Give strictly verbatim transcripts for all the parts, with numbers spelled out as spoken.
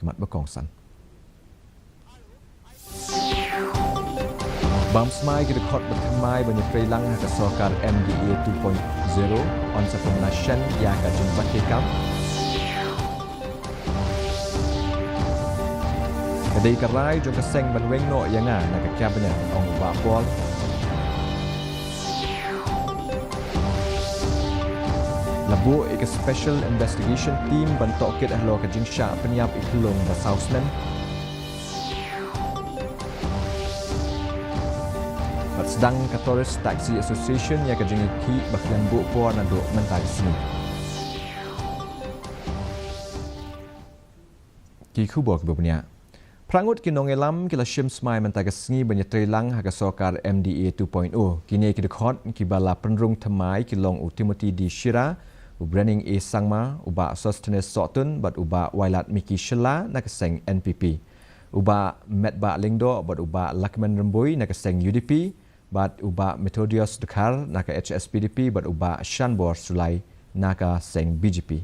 khmat ba kongsan. Bam smai ki dkhot ba thymmai ban ïatreilang ha ka sorkar M D A two point zero, yn sa pynlah shen ïa ka jingbatai kam. Ka dei ka rai jong ka seng ban weng noh ïa nga na ka cabinet, ong u Bah Paul. La buh ïa ka special investigation team ban tohkit halor ka jingshah pynïap i khyllung ba saw snem. Bad sdang ka Tourist Taxi Association ïa ka jingïakhih ba khlem buh por naduh mynta ka sngi. Ki khubor kiba bniah. Phra ngut ki nongïalam ki la shim smai mynta ka sngi ban ïatreilang ha ka sorkar M D A two point zero. Kine ki dkhot kiba la pynrung thymmai ki long u Timothy D Shira, u Brening A Sangma, u Bah Sosthenes Sohtun bad u Bah Wailadmiki Shylla na ka seng N P P, u Bah Metbah Lyngdoh bad u Bah Lahkmen Rymbui na ka seng U D P, bad u Bah Methodius Dkhar na ka H S P D P bad u Bah Shanbor Sulai na ka seng B J P.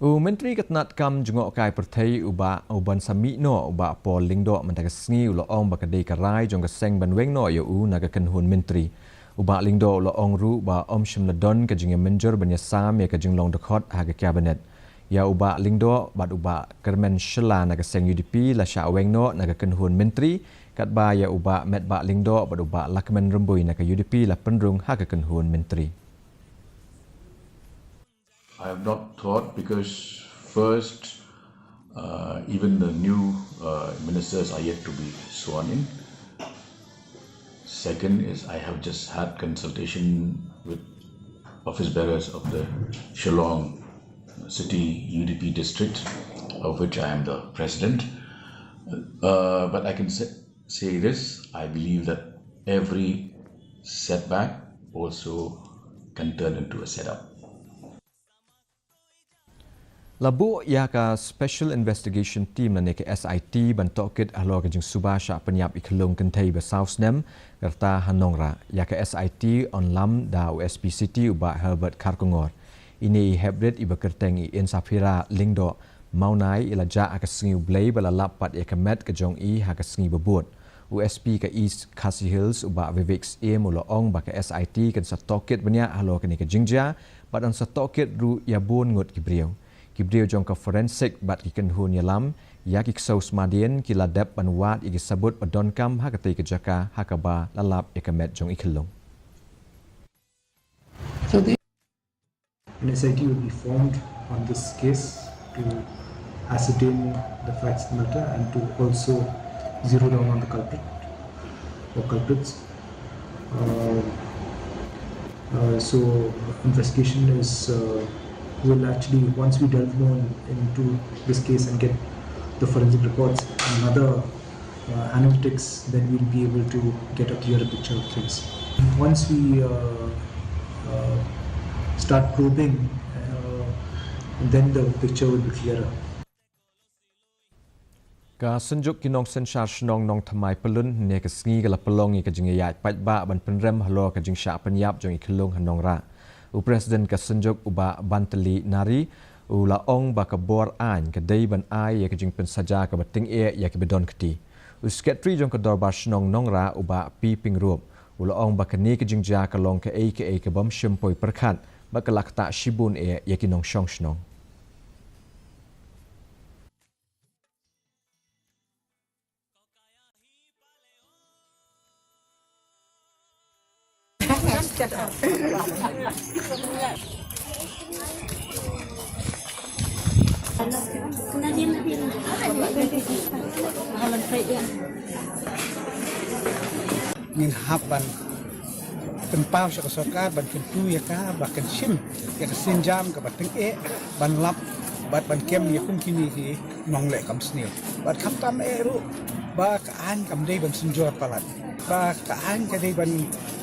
U Myntri ka tnad kam jngohkai pyrthei u Bah, u ban sa mih noh, u Bah Paul Lyngdoh mynta ka sngi u la ong ba ka dei ka rai jong ka seng ban weng noh ïa u na ka kynhun myntri. U Bah Lyngdoh u la ong ruh ba ym shym la don ka jingïamynjur ban ïasam ïa ka jinglong dkhot ha ka cabinet. Ïa u Bah Lyngdoh bad u Bah Kyrmen Shylla na ka seng U D P la shah weng noh na ka kynhun myntri, katba ïa u Bah Metbah Lyngdoh bad u Bah Lahkmen Rymbui na ka U D P la pynrung ha ka kynhun myntri. I have not thought because first, uh, even the new uh, ministers are yet to be sworn in. Second is I have just had consultation with office bearers of the Shillong City U D P district, of which I am the president. Uh, but I can say, say this, I believe that every setback also can turn into a setup. La buh ïa ka Special Investigation Team lane ka S I T ban tohkit halor ka jingsuba shah pynïap i khyllung kynthei ba saw snem ka rta ha Nongrah. Ïa ka S I T yn lam da u S P City u Bah Herbert Kharkongor. Ine i heprit iba kyrteng i Insaphira Lyngdoh Mawnai i la jah ha ka sngi U Blei bad la lap pat ïa ka met ka jong i ha ka sngi ba bud. U S P ka East Khasi Hills u Bah Vivek Syiem u la ong ba ka S I T kan sa tohkit bniah halor kane ka jingjia bad yn sa tohkit ruh ïa bun ngut ki briew. Ki briew jong ka forensic bad ki kynhun ïalam ïa ki ksew smadien ki la dep ban wad ïa ki sabut ba donkam ha katei ka jaka ha kaba la lap ïa ka met jong i khyllung. An S I T will be formed on this case to ascertain the facts of the matter and to also zero down on the culprit or culprits. Uh, uh, so investigation is uh, will actually, once we delve more in, into this case and get the forensic reports and other uh, analytics, then we'll be able to get a clearer picture of things. Once we uh, uh, start probing, uh, then the picture will be clearer. Ka Synjuk ki Nongsynshar Shnong Nongthymmai Pyllun hynne ka sngi ka la pynlong ïa ka jingïaid paidbah ban pynrem halor ka jingshah pynïap jong i khyllung ha Nongrah. U President ka Synjuk u Bah Bantali Nari u la ong ba ka bor aiñ ka dei ban ai ïa ka jingpynsaja kaba tyngeh ïa kiba don kti. U Secretary jong ka Dorbar Shnong Nongrah u Bah P Pyngrope u la ong ba kane ka jingjia ka long kaei kaei kabym shym poi pyrkhat bad ka la ktah shibun eh ïa ki nongshong shnong. Ngin hap ban pynpaw sha ka sorkar ban kyntu ïa ka ba kan shim ïa ka sienjam kaba tyngeh ban lap bad ban kem ïa kum kine ki nongleh kam sniew. Bad khamtam eh ruh ba ka aiñ kam dei ban synjor palat. Ba ka aiñ ka dei ban,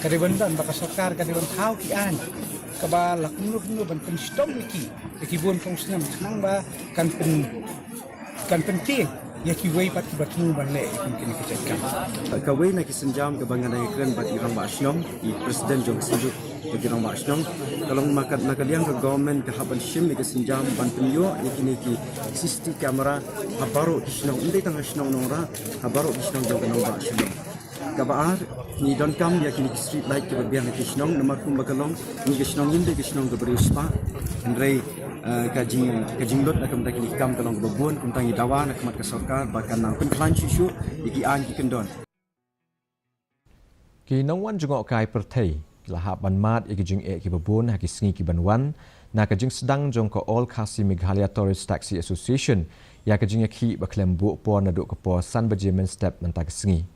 ka dei ban don, ba ka sorkar ka dei ban thaw ki aiñ Kaba la kumno kumno ban pynshitom ïa ki, ïa ki bun kong snem khnang ba kan pyn, kan pyntieng ïa kiwei pat kiba thmu ban leh ïa kum kine ki jait kam. Kawei na ki sienjam kaba nga dang ïakren bad i rangbah shnong, i president jong ka synjuk jong ki rangbah shnong, ka long ba kat na ka liang ka government ka hap ban shim ïa ki sienjam ban pynïoh ïa kine ki C C T V camera ha baroh ki shnong, ym dei tang ha shnong Nongrah, ha baroh ki shnong jong ka nongbah shnong. Kaba ar, ngi donkam ïa kine ki street light kiba biang ha ki shnong, namar kumba ka long, ngi ka shnong ngim dei ka shnong kaba riewspah. Hynrei, eh, ka jing, ka jinglut na ka bynta kine ki kam ka long kaba bun, kumta ngi dawa na ka mat ka sorkar ba kan nang pynkhlaiñ shuh shuh ïa ki aiñ ki kyndon. Ki nongwan jngohkai pyrthei ki la hap ban mad ïa ki jingeh kiba bun ha ki sngi kiban wan, na ka jingsdang jong ka All Khasi Meghalaya Tourist Taxi Association ïa ka jingïakhih ba khlem buh por naduh ka por san baje mynstep mynta ka sngi.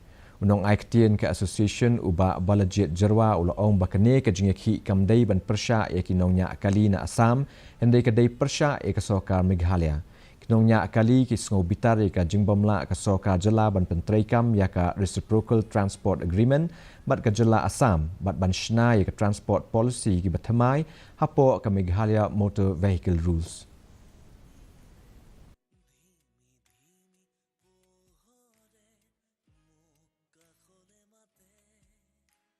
U nongai ktien ka association, u Bah Balajied Jyrwa, u la ong ba kane ka jingïakhih kam dei ban pyrshah ïa ki nongñiah kali na Assam, hynrei ka dei pyrshah ïa ka sorkar Meghalaya. Ki nongñiah kali ki sngew bitar ïa ka jingbymlah ka sorkar jylla ban pyntreikam ïa ka Reciprocal Transport Agreement bad ka jylla Assam, bad ban shna ïa ka transport policy kiba thymmai hapoh ka Meghalaya Motor Vehicle Rules.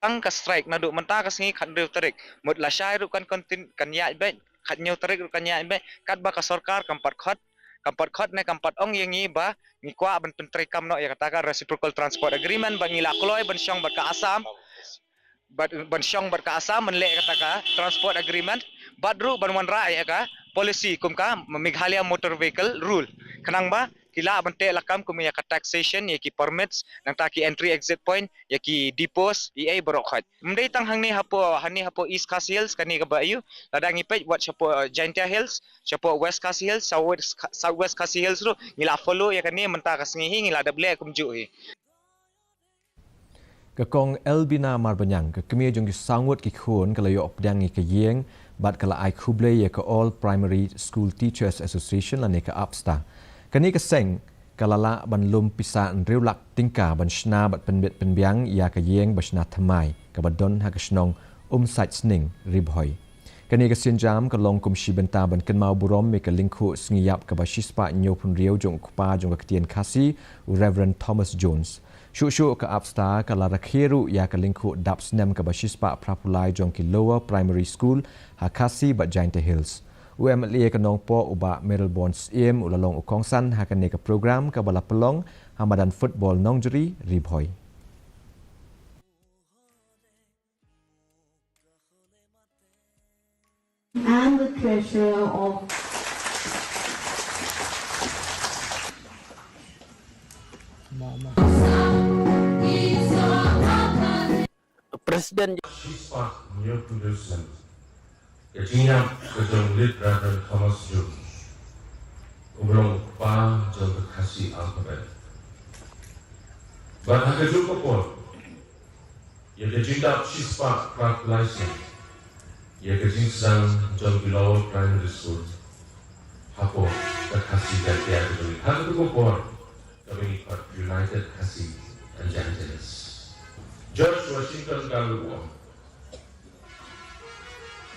Tang ka strike naduh mynta ka sngi khathynriew tarik. Mut lashai ruh kan kontin-, kan ïaid beit, khathynñiew tarik ruh kan ïaid beit, katba ka sorkar kam pat khot, kam pat khot ne kam pat ong ïa ngi ba ngi kwah ban pyntreikam noh ïa kata ka Reciprocal Transport Agreement, ba ngi la kloi ban shong bad ka Assam, bad, ban shong bad ka Assam ban leh kata ka Transport Agreement, bad ruh ban wanrah ïa ka policy kum ka Meghalaya Motor Vehicle Rule. Khnang ba ki lah ban teh lakam kum ïa ka taxation, ïa ki permits, nangta ki entry exit point, ïa ki depots, ïa ei baroh khoit. Ym dei tang hangne hapoh, hangne hapoh East Khasi Hills, kane kaba aiu, lada ngi peit wat shapoh, uh, Jaintia Hills, shapoh West Khasi Hills, South West Kha-, South West Khasi Hills ruh, ngi la follow ïa kane mynta ka sngi hi, ngi la dep leh kumjuh hi. Ka Kong Elbina Marbaniang, ka kmie jong ki saw ngut ki khun, ka la ïoh pdiang ïa ka ïing, bad ka la ai khublei ïa ka All Primary School Teachers Association lane ka APSTA. Kane ka seng ka la lah ban lum pisa hynriew lak tyngka ban shna bad pynbit pynbiang ïa ka ïing ba shna thymmai kaba don ha ka shnong Umsaitsning, Ri Bhoi. Kane ka sienjam ka long kum shi bynta ban kynmaw burom ïa ka lyngkhuh sngi ïap kaba shispah hynñiewphew hynriew jong u kpa jong ka ktien Khasi, u Reverend Thomas Jones. Shuh shuh ka APSTA ka la rakhe ruh ïa ka lyngkhuh dap snem kaba shispah phraphew lai jong ki Lower Primary School ha Khasi bad Jaintia Hills. U M L A ka Nongpoh, u Bah Mayralborn Syiem, u la long u kongsan ha kane ka program kaba la pynlong ha madan football Nongjri, Ri Bhoi. And the treasurer of President. Shispah hynñiewphew hynriew snem, ka jingïap ka jong Late Reverend Thomas Jones, uba long u kpa jong ka Khasi alphabet. Bad ha kajuh ka por, ïa ka jingdap shispah phraphew lai snem ïa ka jingsdang jong ki Lower Primary School hapoh ka Khasi Jaintia ka jong ngi. Ha kajuh ka por, kaba ngi khot United Khasi and Jaintia Hills. George Washington Carver u ong,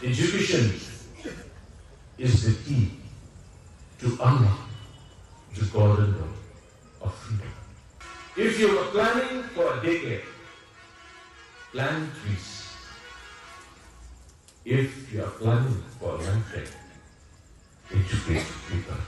education is the key to unlock the golden door of freedom. If you are planning for a daycare, plan trees. If you are planning for a life, educate people.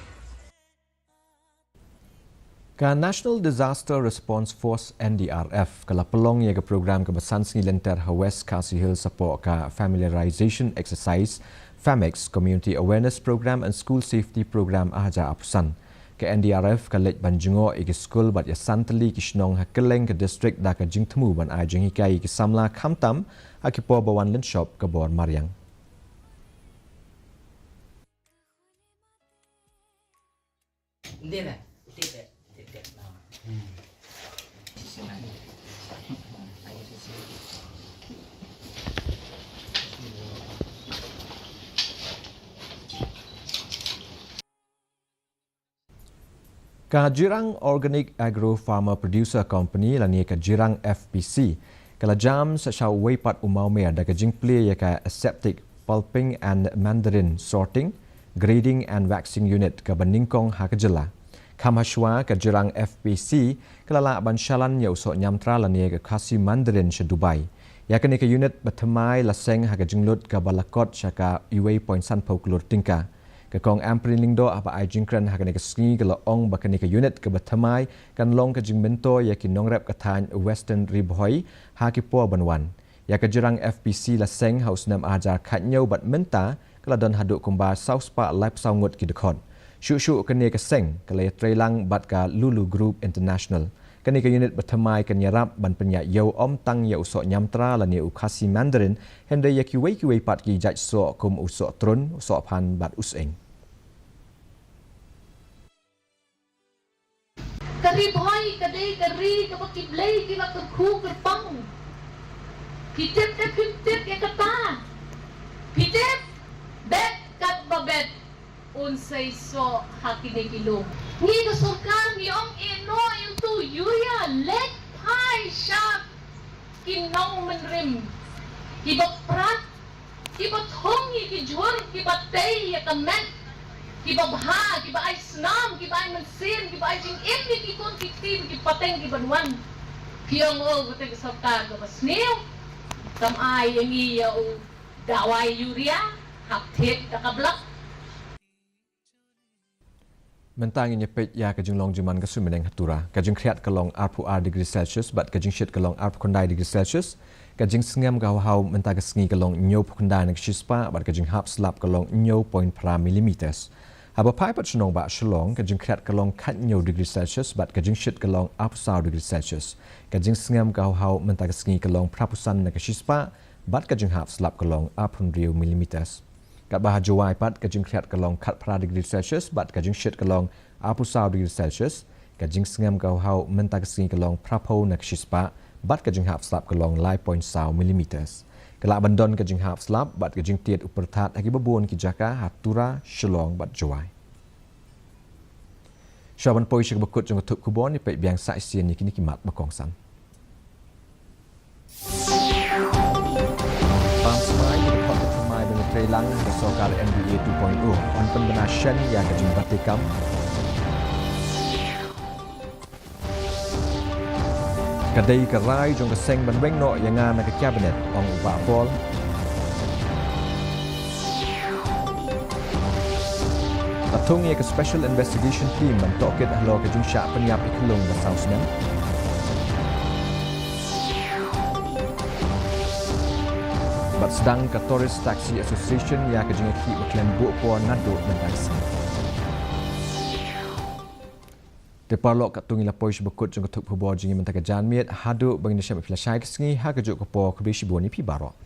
Ka National Disaster Response Force, N D R F, ka la pynlong ïa ka program kaba san sngi lynter ha West Khasi Hills hapoh ka Familiarization Exercise, FAMEX, Community Awareness Program and School Safety Program ar hajar arphew san. Ka N D R F ka leit ban jngoh ïa ki skul bad ïa san tylli ki shnong ha kylleng ka district da ka jingthmu ban ai jinghikai ïa ki samla, khamtam ha ki por ba wan lynshop ka bor mariang. Ka Jirang Organic Agro Farmer Producer Company lane ka Jirang F P C, ka la jam sa sha uwei pat u mawmer da ka jingplie ïa ka aseptic Pulping and Mandarin Sorting, Grading and Waxing Unit kaba nyngkong ha ka jylla. Kham hashwa ka jyrang F P C ka la lah ban shalan ïa u soh ñiamtra lane ka Khasi Mandarin sha Dubai. Ïa kane ka unit bathymmai la seng ha ka jinglut kaba la kot sha ka uwei point sanphew klur tyngka. Ka Kong Ampareen Lyngdoh haba ai jingkren ha kane ka sngi ka la ong ba kane ka unit kaba thymmai kan long ka jingmyntoi ïa ki nongrep ka thaiñ Western Ri Bhoi ha ki por ban wan. Ïa ka jyrang F P C la seng ha u snem ar hajar khathynñiew bad mynta ka la don haduh kumba saw spah laiphew saw ngut ki dkhot. Shuh shuh kane ka seng ka la ïatreilang bad ka Lulu Group International. Kane ka unit bathymmai kan ïarap ban pynïaid ïew ym tang ïa u soh ñiamtra lane u Khasi Mandarin, hynrei ïa kiwei kiwei pat ki jait soh kum u soh trun, u soh phan bad u sying. Ka Ri Bhoi ka dei ka ri kaba ki blei kiba kyrkhu kyrpang. Ki tip te phim tip ïa kata. Phi tip? Bet katba bet un sei soh ha kine ki lum. Ngi ka sorkar ngi ong ïeh noh ïa uto u urea, leit phai sha ki nongbynriew kiba prat, kiba thung ïa ki jhur, kiba tei ïa ka met, kiba bha, kiba ai snam, kiba ai mynsiem, kiba ai jingim ïa ki khun ki kti, ki pateng kiban wan. Phi ong, oh, kata ka sorkar kaba sniew, kam ai ïa ngi ïa u dawai urea, hap thied da ka blak. Mynta ngin ïa peit ïa ka jinglong jingman ka suiñ bneng ha Tura. Ka jingkhriat ka long arphew ar degree Celsius bad ka jingshit ka long arphew khyndai degree Celsius. Ka jingsngem ka haw haw mynta ka sngi ka long hynñiewphew khyndai na ka shispah bad ka jinghap slap ka long hynñiew point phra millimeters. Haba phai pat sha nongbah Shillong, ka jingkhriat ka long khathynñiew degree Celsius bad ka jingshit ka long arphew saw degree Celsius. Ka jingsngem ka haw haw mynta ka sngi ka long phraphew san na ka shispah bad ka jinghap slap ka long arphew hynriew millimeters. Katba ha Jowai pat ka jingkhriat ka long khatphra degree Celsius bad ka jingshit ka long arphew saw degree Celsius. Ka jingsngem ka haw haw mynta ka sngi ka long phraphew na ka shispah bad ka jinghap slap ka long lai point saw millimeters. Ka lah ban don ka jinghap slap bad ka jingtied u pyrthat ha kiba bun ki jaka ha Tura, Shillong bad Jowai. Shuwa ban poi sha kaba kut jong ka thup khubor, ngin peit biang sa shisien ïa kine ki mat ba kongsan. Ban smai ïa ka dkhot bathymmai ban ïatreilang ha ka sorkar N D A two point oh, yn pynbna shen ïa ka jingbate kam. Ka dei ka rai jong ka seng ban weng noh ïa nga na ka Cabinet, ong u Bah Paul. La thung ïa ka Special Investigation Team ban tohkit halor ka jingshah pynïap ïa ki lum ba saw snem. Bad sdang ka Tourist Taxi Association ïa ka jingïakhih ba khlem buh por naduh mynta ka sngi. Te paralok, katto ngi la poi sha ba kut jong ka thup khubor jong ngi mynta ka janmiet, haduh ba ngin ïashem ïa phi lashai ka sngi ha kajuh ka por, khublei shibun ïa phi baroh.